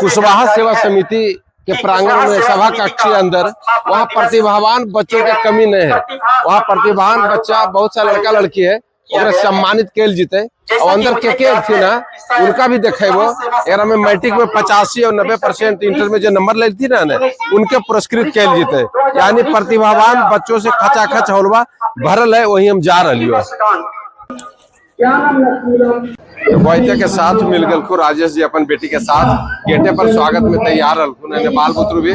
कुशवाहा जानकारी सेवा है समिति के कि प्रांगण कुशवाहा में सेवा सभा समिति कक्ष के का अंदर स्थापना वहाँ दिवस प्रतिभावान बच्चों के एवं कमी नहीं है। प्रतिभा वहाँ सम्मान प्रतिभावान समारोह बच्चा का बहुत सा लड़का आयोजन लड़की है, किया ओकरा गया है। सम्मानित कैल जीते। जैसा और कि अंदर मुझे के ज्ञात थी है ना कि शायद उनका भी देखेबो। कुशवाहा सेवा एकरा में समिति का मैट्रिक में स्थापना 85 और 90% इंटर में जो नंबर लेती ना ने, उनके पुरस्कृत कैल जीते। यानी 2019 प्रतिभावान में बच्चों से खचाखच हॉलवा भरल है, वही हम जा रही हो। वैद्य के साथ मिल गए राजेश जी अपन बेटी के साथ गेटे पर स्वागत में तैयार रहलखुन। एने बाल बुतरू भी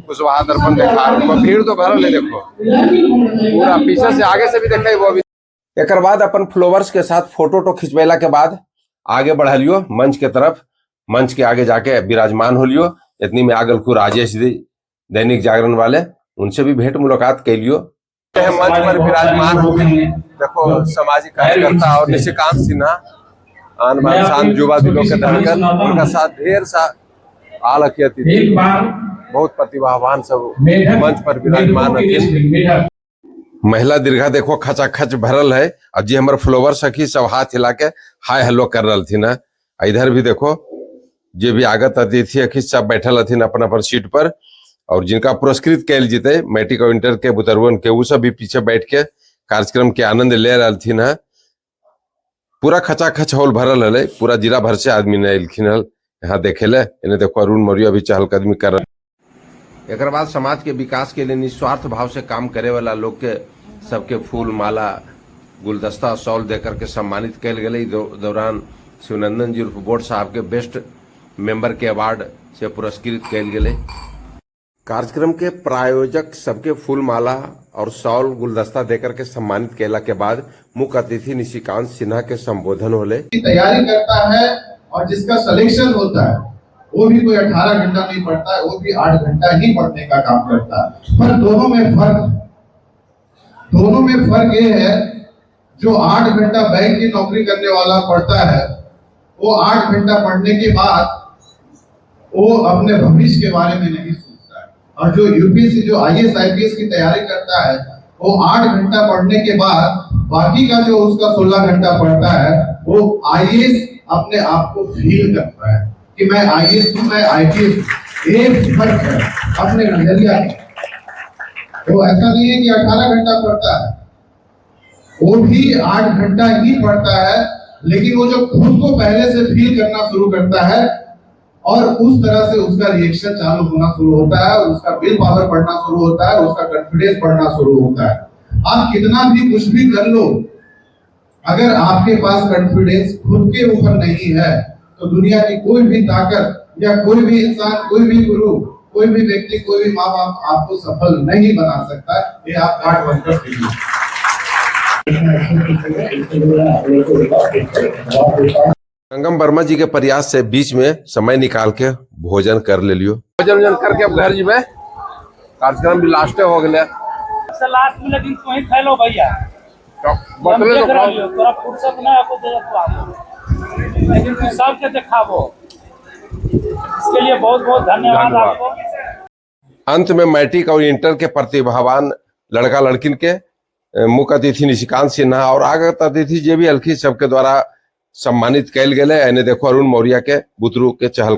कुशवाहा दर्पण देखा रहल। भीड़ तो भरल है, देखो पूरा पीछे से आगे से भी देखे वो अभी। एक बाद अपन फ्लोवर्स के साथ फोटो तो खिंचवेला के बाद आगे बढ़लियो मंच के तरफ। मंच के आगे जाके विराजमान होलियो। इतनी में आगल को राजेश जी दैनिक जागरण वाले, उनसे भी भेंट मुलाकात कैलियो। मंच पर विराजमान हो देखो सामाजिक कार्यकर्ता और निशिकांत सिन्हा आन बान शान युवा दिलों के धड़कन, उनका साथ ढेर सा आल अतिथि एक बार बहुत प्रतिभावान सब मेढक मंच पर विराजमान मेढकों की हथिन। रेस हुई, मेढक। महिला दीर्घा देखो खचाखच भरल है और जी हमारे फ्लोवर सखी सब हाथ हिला के हाय हेलो कर रही है। इधर भी देखो जे भी आगत अतिथि हखी सब बैठल हथिन अपन अपन सीट पर और जिनका पुरस्कृत कैल जीते मैट्रिक और इंटर के बुतरुअन के वो सब भी पीछे बैठ के कार्यक्रम के आनंद ले रहलथिन है। पूरा खचाखच हॉल भरल हले, पूरा जिला भर से आदमी ने एलखिन हल यहाँ देखे ले। इन्हें देखो अरुण मौर्य भी चहलकदमी कर रहा। एक बाद समाज के विकास के लिए निस्वार्थ भाव से काम करे वाला लोग के सबके फूल माला गुलदस्ता शॉल दे करके सम्मानित कैल गेलै। ई दौरान शिवनंदन जी उर्फ बोर्ड साहब के बेस्ट मेंबर के अवार्ड से पुरस्कृत कैल गेलै। कार्यक्रम के प्रायोजक सबके फूल माला और शॉल गुलदस्ता देकर के सम्मानित कैला के बाद मुख्य अतिथि निशिकांत सिन्हा के संबोधन होले। की तैयारी करता है और जिसका सिलेक्शन होता है वो भी कोई 18 घंटा नहीं पढ़ता है, वो भी 8 घंटा ही पढ़ने का काम करता है। पर दोनों में फर्क ये है, जो 8 घंटा बैंक की नौकरी करने वाला पढ़ता है वो 8 घंटा पढ़ने के बाद वो अपने भविष्य के बारे में नहीं सोचता है और जो यूपीएससी, जो आईएएस, आईपीएस की तैयारी करता है वो 8 घंटा पढ़ने के बाद बाकी का जो उसका 16 घंटा पढ़ता है वो आईएएस अपने आप को फील करता है कि मैं आईएएस हूँ, मैं आईपीएस। एक फर्क है अपने नजरिया में। वो ऐसा नहीं है कि 18 घंटा पढ़ता है, वो भी 8 घंटा ही पढ़ता है, लेकिन वो जो खुद को पहले से फील करना शुरू करता है और उस तरह से उसका रिएक्शन चालू होना शुरू होता है और उसका will power बढ़ना शुरू होता है, उसका कॉन्फिडेंस बढ़ना शुरू होता है। आप कितना भी कुछ भी कर लो, अगर आपके पास कॉन्फिडेंस खुद के ऊपर नहीं है तो दुनिया की कोई भी ताकत या कोई भी इंसान, कोई भी गुरु, कोई भी व्यक्ति, कोई भी माँ बाप आपको सफल नहीं बना सकता। ये आप गांठ बनकर सीखिए। संगम वर्मा जी के प्रयास से बीच में समय निकाल के भोजन कर ले लियो। भोजन वोजन करके अब घर जीबे, कार्यक्रम भी लास्टे हो गया। सबसे लास्ट में, लेकिन तू ही फैलो भैया। हम बतले देख तो रही हो, तोरा फुर्सत ना है कुछ तू आबो, लेकिन तू सबके देखाबो, इसके लिए बहुत बहुत धन्यवाद धन्यवाद। आपको। अंत में मैट्रिक और इंटर के प्रतिभावान लड़का लड़किन के मुख्य अतिथि निशिकांत सिन्हा और आगत अतिथि जे भी अलखी सबके द्वारा सम्मानित कैल गेलै। एने देखो अरुण मौर्य के बुतरू के चहल।